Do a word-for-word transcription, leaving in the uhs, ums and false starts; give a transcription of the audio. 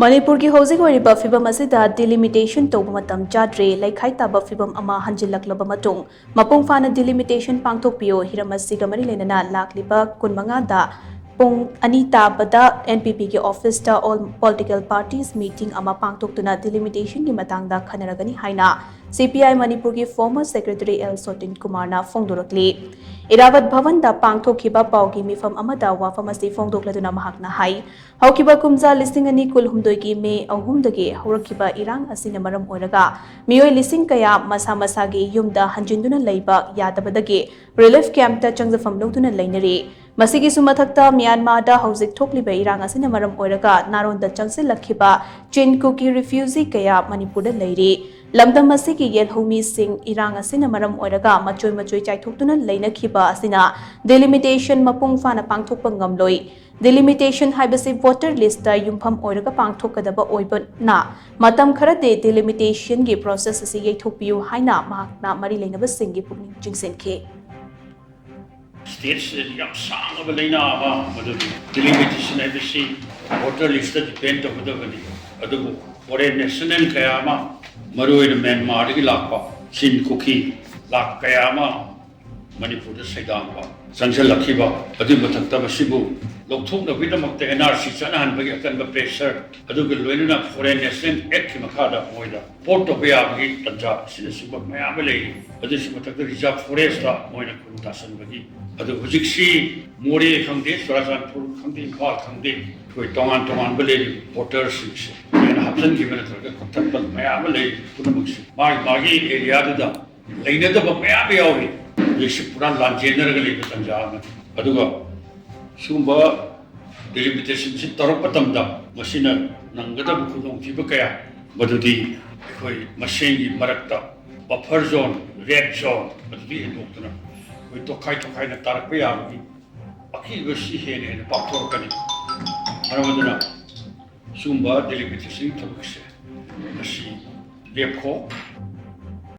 ꯃꯅꯤꯄꯨꯔꯒꯤ ꯍꯧꯖꯤꯛ ꯑꯣꯏꯔꯤꯕ ꯐꯤꯕꯝ ꯑꯁꯤꯗ delimitation ꯇꯧꯕ ꯃꯇꯝ ꯆꯥꯗ꯭ꯔꯦ꯫ ꯂꯩꯈꯥꯏ ꯇꯥꯕ ꯐꯤꯕꯝ ꯑꯃ ꯍꯟꯖꯤꯜꯂꯛꯂꯕ ꯃꯇꯨꯡ ꯃꯄꯨꯡ ꯐꯥꯅ delimitation ꯄꯥꯡꯊꯣꯛꯄꯤꯌꯨ꯫ ꯍꯤꯔꯝ ꯑꯁꯤꯒ ꯃꯔꯤ ꯂꯩꯅꯅ ꯂꯥꯛꯂꯤꯕ ꯀꯨꯟꯃꯉꯥꯗ ꯄꯨꯡ ꯑꯅꯤ ꯇꯥꯕꯗ NPPꯒꯤ officeꯇ all political parties meeting ꯑꯃ ꯄꯥꯡꯊꯣꯛꯇꯨꯅ delimitationꯒꯤ ꯃꯇꯥꯡꯗ ꯈꯟꯅꯔꯒꯅꯤ ꯍꯥꯏꯅ CPI ꯃꯅꯤꯄꯨꯔꯒꯤ former secretary L ꯁꯣꯇꯤꯟ ꯀꯨꯃꯥꯔꯅ ꯐꯣꯡꯗꯣꯔꯛꯂꯤ꯫ ꯏꯔꯥꯕꯠ ꯚꯕꯟꯗ ꯄꯥꯡꯊꯣꯛꯈꯤꯕ ꯄꯥꯎꯒꯤ ꯃꯤꯐꯝ ꯑꯃꯗ ꯋꯥꯐꯝ ꯑꯁꯤ ꯐꯣꯡꯗꯣꯛꯂꯗꯨꯅ ꯃꯍꯥꯛꯅ ꯍꯥꯏ, ꯍꯧꯈꯤꯕ ꯀꯨꯝꯖꯥ ꯂꯤꯁꯤꯡ ꯑꯅꯤ ꯀꯨꯟꯍꯨꯝꯗꯣꯏꯒꯤ ꯃꯦ ꯑꯍꯨꯝꯗꯒꯤ ꯍꯧꯔꯛꯈꯤꯕ ꯏꯔꯥꯡ ꯑꯁꯤꯅ ꯃꯔꯝ ꯑꯣꯏꯔꯒ ꯃꯤꯑꯣꯏ ꯂꯤꯁꯤꯡ ꯀꯌꯥ ꯃꯁꯥ ꯃꯁꯥꯒꯤ ꯌꯨꯝꯗ ꯍꯟꯖꯤꯟꯗꯨꯅ ꯂꯩꯕ ꯌꯥꯗꯕꯗꯒꯤ relief campꯇ ꯆꯪꯖꯐꯝ ꯂꯧꯗꯨꯅ ꯂꯩꯅꯔꯤ꯫ ꯃꯁꯤꯒꯤꯁꯨ ꯃꯊꯛꯇ ꯃ꯭ꯌꯥꯟꯃꯥꯔꯗ ꯍꯧꯖꯤꯛ ꯊꯣꯛꯂꯤꯕ ꯏꯔꯥꯡ ꯑꯁꯤꯅ ꯃꯔꯝ ꯑꯣꯏꯔꯒ ꯅꯥꯔꯣꯟꯗ ꯆꯪꯁꯤꯜꯂꯛꯈꯤꯕ ꯆꯤꯟ ꯀꯨꯀꯤ refugee ꯀꯌꯥ ꯃꯅꯤꯄꯨꯔꯗ ꯂꯩꯔꯤ꯫ ꯂꯝꯗꯝ ꯑꯁꯤꯒꯤ ꯌꯦꯜꯍꯧꯃꯤꯁꯤꯡ ꯏꯔꯥꯡ ꯑꯁꯤꯅ ꯃꯔꯝ ꯑꯣꯏꯔꯒ ꯃꯆꯣꯏ ꯃꯆꯣꯏ ꯆꯥꯏꯊꯣꯛꯇꯨꯅ ꯂꯩꯅꯈꯤꯕ ꯑꯁꯤꯅ delimitation ꯃꯄꯨꯡ ꯐꯥꯅ ꯄꯥꯡꯊꯣꯛꯄ ꯉꯝꯂꯣꯏ꯫ Delimitation ꯍꯥꯏꯕꯁꯤ voter listꯇ ꯌꯨꯝꯐꯝ ꯑꯣꯏꯔꯒ ꯄꯥꯡꯊꯣꯛꯀꯗꯕ ꯑꯣꯏꯕꯅ ꯃꯇꯝ ꯈꯔꯗꯤ delimitationꯒꯤ process ꯑꯁꯤ ꯌꯩꯊꯣꯛꯄꯤꯌꯨ ꯍꯥꯏꯅ ꯃꯍꯥꯛꯅ ꯃꯔꯤ ꯂꯩꯅꯕꯁꯤꯡꯒꯤ ꯄꯨꯛꯅꯤꯡ ꯆꯤꯡꯁꯤꯟꯈꯤ꯫ Stateꯁꯦ ꯌꯥꯝ ꯁꯥꯡꯂꯕ ꯂꯩꯅꯥ ꯑꯃ, ꯃꯗꯨꯗꯤ delimitation ꯍꯥꯏꯕꯁꯤ voter listꯇ depend ꯇꯧꯒꯗꯕꯅꯤ꯫ ꯑꯗꯨꯕꯨ foreign national ꯀꯌꯥ ꯑꯃ, ꯃꯔꯨꯑꯣꯏꯅ ꯃ꯭ꯌꯥꯟꯃꯥꯔꯗꯒꯤ ꯂꯥꯛꯄ ꯆꯤꯟ ꯀꯨꯀꯤ ꯂꯥꯛ ꯀꯌꯥ ꯑꯃ ꯃꯅꯤꯄꯨꯔꯗ ꯁꯩꯗꯥꯡꯕ, ꯆꯪꯁꯤꯜꯂꯛꯈꯤꯕ, ꯑꯗꯨꯒꯤ ꯃꯊꯛꯇ ꯃꯁꯤꯕꯨ ꯂꯧꯊꯣꯛꯅꯕꯒꯤꯗꯃꯛꯇ NRC ꯆꯠꯅꯍꯟꯕꯒꯤ ꯑꯀꯟꯕ pressure, ꯑꯗꯨꯒ ꯂꯣꯏꯅꯅ Foreign National Actꯀꯤ ꯃꯈꯥꯗ ꯃꯣꯏꯗ vote ꯇꯧꯕ ꯌꯥꯕꯒꯤ ꯇꯟꯖꯥ ꯑꯁꯤꯅꯆꯤꯡꯕ ꯃꯌꯥꯝ ꯑꯃ ꯂꯩꯔꯤ꯫ ꯑꯗꯨꯒꯤ ꯃꯊꯛꯇ reserve forestꯇ ꯃꯣꯏꯅ ꯈꯨꯟ ꯇꯥꯁꯟꯕꯒꯤ, ꯑꯗꯨ ꯍꯧꯖꯤꯛꯁꯤ ꯃꯣꯔꯦ ꯈꯪꯗꯦ, ꯆꯨꯔꯥꯆꯥꯟꯄꯨꯔ ꯈꯪꯗꯦ, ꯏꯝꯐꯥꯜ ꯈꯪꯗꯦ, ꯑꯩꯈꯣꯏ ꯇꯣꯉꯥꯟ ꯇꯣꯉꯥꯟꯕ ꯂꯩꯔꯤꯕ voterꯁꯤꯡꯁꯦ ꯍꯦꯟꯅ ꯍꯥꯞꯆꯤꯟꯈꯤꯕ ꯅꯠꯇ꯭ꯔꯒ ꯀꯛꯊꯠꯄ ꯃꯌꯥꯝ ꯑꯃ ꯂꯩꯔꯤ꯫ ꯄꯨꯝꯅꯃꯛꯁꯦ ꯃꯥꯒꯤ ꯃꯥꯒꯤ areaꯗꯨꯗ ꯂꯩꯅꯗꯕ ꯃꯌꯥꯝ ꯌꯥꯎꯔꯤ꯫ ꯍꯧꯖꯤꯛꯁꯤ ꯄꯨꯔꯥ ꯂꯥꯟꯖꯦꯟꯅꯔꯒ ꯂꯩꯕ ꯇꯟꯖꯥ ꯑꯃꯅꯤ꯫ ꯑꯗꯨꯒ ꯁꯤꯒꯨꯝꯕ delimitationꯁꯤ ꯇꯧꯔꯛꯄ ꯃꯇꯝꯗ ꯃꯁꯤꯅ ꯅꯪꯒꯗꯕ ꯈꯨꯗꯣꯡꯊꯤꯕ ꯀꯌꯥ, ꯃꯗꯨꯗꯤ ꯑꯩꯈꯣꯏ ꯃꯁꯦꯟꯒꯤ ꯃꯔꯛꯇ buffer zone, red zone ꯑꯗꯨꯗꯤ ꯍꯦꯟꯗꯣꯛꯇꯨꯅ ꯑꯩꯈꯣꯏ ꯇꯣꯈꯥꯏ ꯇꯣꯈꯥꯏꯅ ꯇꯥꯔꯛꯄ ꯌꯥꯕꯒꯤ ꯑꯀꯤꯕꯁꯤ ꯍꯦꯟꯅ ꯍꯦꯟꯅ ꯄꯥꯛꯊꯣꯔꯛꯀꯅꯤ꯫ ꯃꯔꯝ ꯑꯗꯨꯅ ꯁꯤꯒꯨꯝꯕ delimitationꯒꯤ ꯊꯕꯛꯁꯦ ꯃꯁꯤ ꯂꯦꯞꯈꯣ꯫